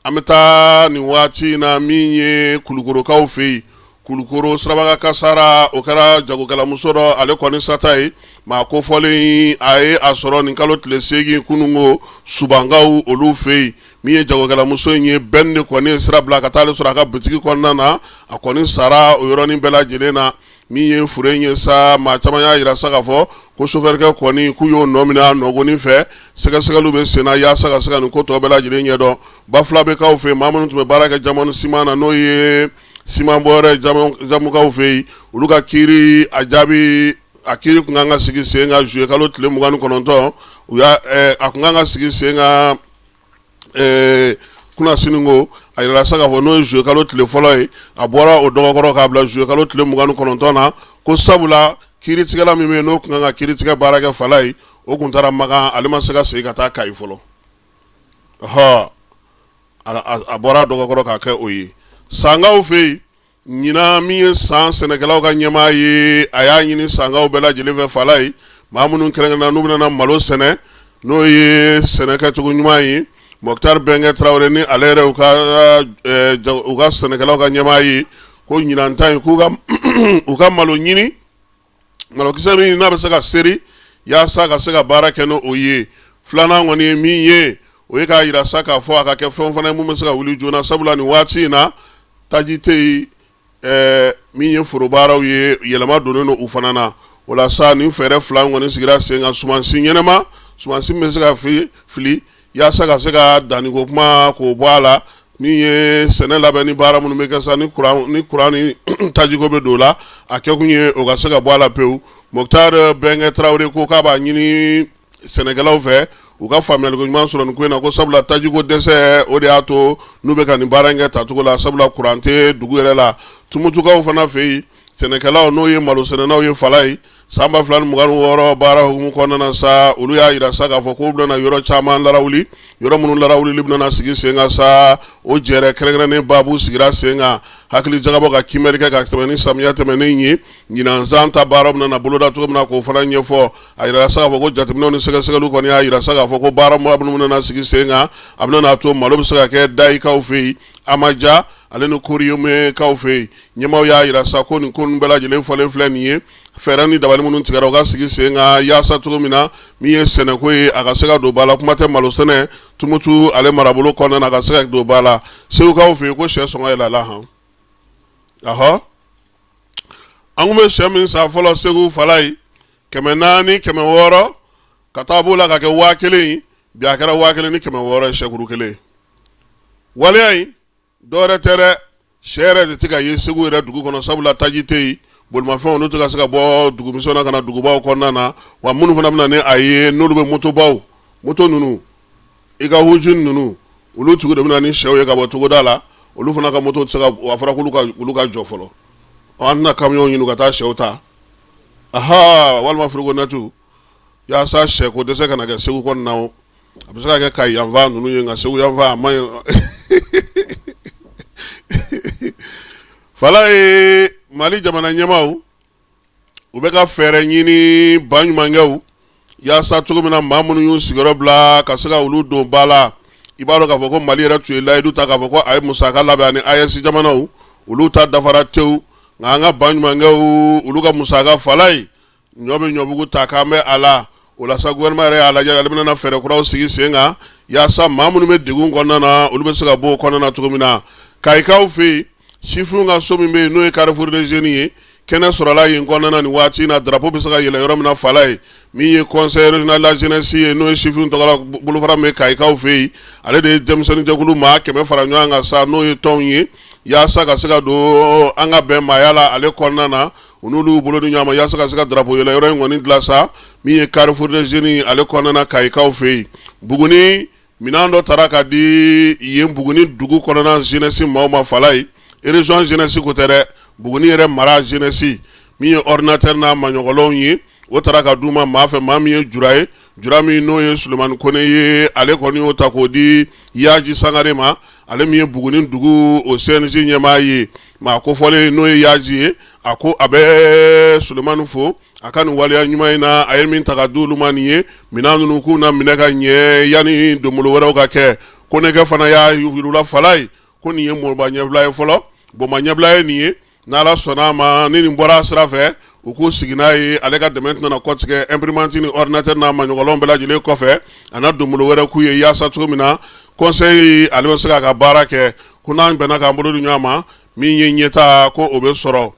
An bɛ taa nin waati in na min ye Kulukorokaw fɛ yen, Kulukoro sirabakan kasara o kɛra jagokɛlamuso dɔ ale kɔni sata ye. Maa kofɔlen a ye a sɔrɔ nin kalo tile 8 kununko Subankaw olu fɛ yen. Min ye jagokɛlamuso in ye, bɛn de kɔni ye sira bila ka taa ale sɔrɔ a ka butigi kɔnɔna na, a kɔni sara o yɔrɔnin bɛɛ lajɛlen na. Min ye fure in ye sa, maa caman y'a jira sa k'a fɔ ko sofɛrikɛ kɔni k'u y'o nɔ minɛ a nɔgɔnin fɛ. Sɛgɛsɛgɛliw bɛ senna yaasa ka se ka nin ko tɔ bɛɛ lajɛlen ɲɛdɔn. Bafulabɛkaw fɛ, maa minnu tun bɛ baara kɛ Jamɔni siman na, n'o ye siman bɔyɔrɔ ye Jamukaw fɛ yen, olu ka kiiri a jaabi a kiiri tun kan ka sigi sen kan zuye kalo tile 29, u y'a a tun kan ka sigi sen kan kunasini ko a yirala sa k'a fɔ n'o ye zuye kalo tile fɔlɔ ye, a bɔra o dɔgɔkɔrɔ k'a bila zuye kalo tile 29 na, ko sabula kiiritigɛla min bɛ yen n'o tun kan ka kiiritigɛ baara kɛ Falayi, o tun taara Makan, ale ma se ka segin ka taa Kayi fɔlɔ. Ɔhɔ, a bɔra dɔgɔkɔrɔ k'a kɛ o ye. Sankaw fɛ yen ɲinan, min ye san sɛnɛkɛlaw ka ɲɛmaa ye, a y'a ɲini sankaw bɛɛ lajɛlen fɛ Falayi, maa minnu kɛrɛnkɛrɛnna n'u bɛna malo sɛnɛ, n'o ye sɛnɛ kɛcogo ɲuman ye. Mɔkutari Bɛnkɛ Tarawele ni ale yɛrɛ u ka sɛnɛkɛlaw ka ɲɛmaa ye, ko ɲinan ta in k'u u ka malo ɲini, malokisɛ min n'a bɛ se ka seri yaasa ka se ka baara kɛ n'o ye. Filanan kɔni ye min ye, o ye k'a jira sa k'a fɔ a ka kɛ fɛn fana ye mun bɛ se ka wuli joona, sabula nin waati in na taji tɛ yen. Min ye forobaaraw ye, yɛlɛma donnen don u fana na. O la sa, nin fɛɛrɛ fila kɔni sigira sen kan: sumansi ɲɛnama, sumansi min bɛ se ka fili yaasa ka se ka danniko kuma k'o bɔ a la. Min ye sɛnɛ labɛn ni baara minnu bɛ kɛ sa, ni kuran ni tajiko bɛ don o la, a kɛkun ye o ka se ka bɔ a la pewu. Mɔkutari Bɛnkɛ Tarawele ko k'a b'a ɲini sɛnɛkɛlaw fɛ u ka faamuyaliko ɲuman sɔrɔ nin ko in na, ko sabula tajiko dɛsɛ o de y'a to n'u bɛ ka nin baara in kɛ tacogo la, sabula kuran tɛ dugu yɛrɛ la. Tumutukaw fana fɛ yen, sɛnɛkɛlaw n'o ye malosɛnɛnaw ye Falayi, san 2026 baara hukumu kɔnɔna na sa, olu y'a jira sa k'a fɔ k'u bɛna yɔrɔ caman larawuli. Yɔrɔ minnu larawulili bɛna sigi sen kan sa, o jɛrɛ kɛrɛnkɛrɛnnen baabu sigira sen kan, hakili jagabɔ ka kiimɛli kɛ ka tɛmɛ ni samiya tɛmɛnen ye. Ɲinan san ta baara bɛna boloda cogo min na, k'o fana ɲɛfɔ. A yirala sa k'a fɔ ko jateminɛw ni sɛgɛsɛgɛliw kɔni y'a jira sa k'a fɔ ko baara minnu bɛna sigi sen kan, a bɛna to malo bɛ se ka kɛ Dayikaw fɛ yen, Amaja ale ni Koriyomekaw fɛ yen. Ɲɛmaaw y'a jira sa ko nin ko ninnu bɛɛ lajɛlen fɔlen filɛ nin ye, fɛɛrɛ ni dabali minnu tigɛra, u ka sigi sen kan yaasa cogo min na min ye sɛnɛko ye, a ka se ka don ba la. Kuma tɛ malo sɛnɛ Tumutu ale marabolo kɔnɔna na, a ka se ka don ba la. Segukaw fɛ yen, ko sɛ sɔngɔ yɛlɛla. Hɔn, ɔhɔ, an tun bɛ sɛ min san fɔlɔ Segu Falayi, 400, 600, ka taa b'o la ka kɛ 1000 ye, bi a kɛra 1600 ye sɛkuru kelen. Waleya in dɔwɛrɛ tɛ dɛ, sɛ yɛrɛ de tɛ ka ye Segu yɛrɛ dugu kɔnɔ, sabula taji tɛ yen, bolimafɛnw olu tɛ ka se ka bɔ dugumisɛnw na ka na dugubaw kɔnɔna na. Wa minnu fana bɛ na ni a ye, n'olu bɛ motobaw, moto ninnu, i ka huju ninnu, olu tigiw de bɛ na ni sɛw ye ka bɔ togoda la. Olu fana ka moto tɛ se ka, a fɔra k'olu ka olu ka jɔ fɔlɔ. An tɛna kamiyɔn ɲini ka taa sɛw ta, aha, walima fourgonnette, yaasa sɛ ko dɛsɛ kana kɛ Segu kɔnɔna na. O a bɛ se ka kɛ Kayi yanfan ninnu ye, nka Segu yanfan a man ɲi. Falayi, Mali jamana ɲɛmaaw, u bɛ ka fɛɛrɛ ɲini baɲumankɛw yaasa cogo min na maa minnu y'u sigiyɔrɔ bila ka se ka olu don ba la. I b'a dɔn k'a fɔ ko Mali yɛrɛ tun ye layidu ta k'a fɔ ko a ye musaka labɛn ani AES jamanaw, olu ta dafara tewu. Nka an ka baɲumankɛw, olu ka musaka, Falayi, ɲɔ bɛ ɲɔbugu ta k'an bɛ a la. O la sa, gouvernement yɛrɛ y'a lajɛ, ale bɛna fɛɛrɛ kuraw sigi sen kan yaasa maa minnu bɛ degun kɔnɔna na, olu bɛ se ka bɔ o kɔnɔna na cogo min na. Kayikaw fɛ yen, sifinw ka so min bɛ yen, n'o ye Carrefour des Jeunes ye, kɛnɛ sɔrɔla yen kɔnɔna na nin waati in na, drapeau bɛ se ka yɛlɛ yɔrɔ min na Falayi. Min ye Conseil régional de la jeunesse ye, n'o ye sifinw tɔgɔla bolofara min bɛ Kayikaw fɛ yen, ale de ye denmisɛnninjɛkulu maa 100 fara ɲɔgɔn kan sa, n'o ye tɔnw ye, yaasa ka se ka don an ka bɛn maaya la ale kɔnɔna na. U n'olu y'u bolo di ɲɔgɔn ma yaasa ka se ka drapeau yɛlɛ yɔrɔ in kɔni dilan sa, min ye Carrefour des Jeunes ale kɔnɔna na Kayikaw fɛ yen. Buguni, minɛn dɔ taara ka di yen Buguni dugu kɔnɔna jeunesse maaw ma Falayi. Région jeunesse ko tɛ dɛ, Buguni yɛrɛ mara jeunesse, min ye ordinateur n'a maɲɔgɔnlɔnw ye, o taara ka d'u ma maa fɛ, maa min ye jura ye, jura min n'o ye Sulemani Kone ye. Ale kɔni y'o ta k'o di Yaji Sangare ma, ale min ye Buguni dugu o CNJ ɲɛmaa ye. Maa kofɔlen n'o ye Yaji ye, a ko a bɛ Sulemani fo a ka nin waleya ɲuman in na, a ye min ta ka di olu ma nin ye. Minɛn ninnu k'u na minɛ ka ɲɛ yanni donbolo wɛrɛw ka kɛ. Konɛkɛ fana y'a yir'u la Falaye ko nin ye mɔba ɲɛbila ye fɔlɔ, bɔnba ɲɛbila ye nin ye. N'Ala sɔnna a ma, ni nin bɔra a sira fɛ, u k'u sigi n'a ye. Ale ka dɛmɛ tɛna kɔtigɛ imprimante ni ordinateur n'a maɲɔgɔnlɔn bɛɛ lajɛlen kɔfɛ, a na donbolo wɛrɛ k'u ye yaasa cogo min na conseil ale bɛ se k'a ka baara kɛ. Ko n'an bɛnna k'an bolo di ɲɔgɔn ma, min ye ɲɛtaa ko o bɛ sɔrɔ.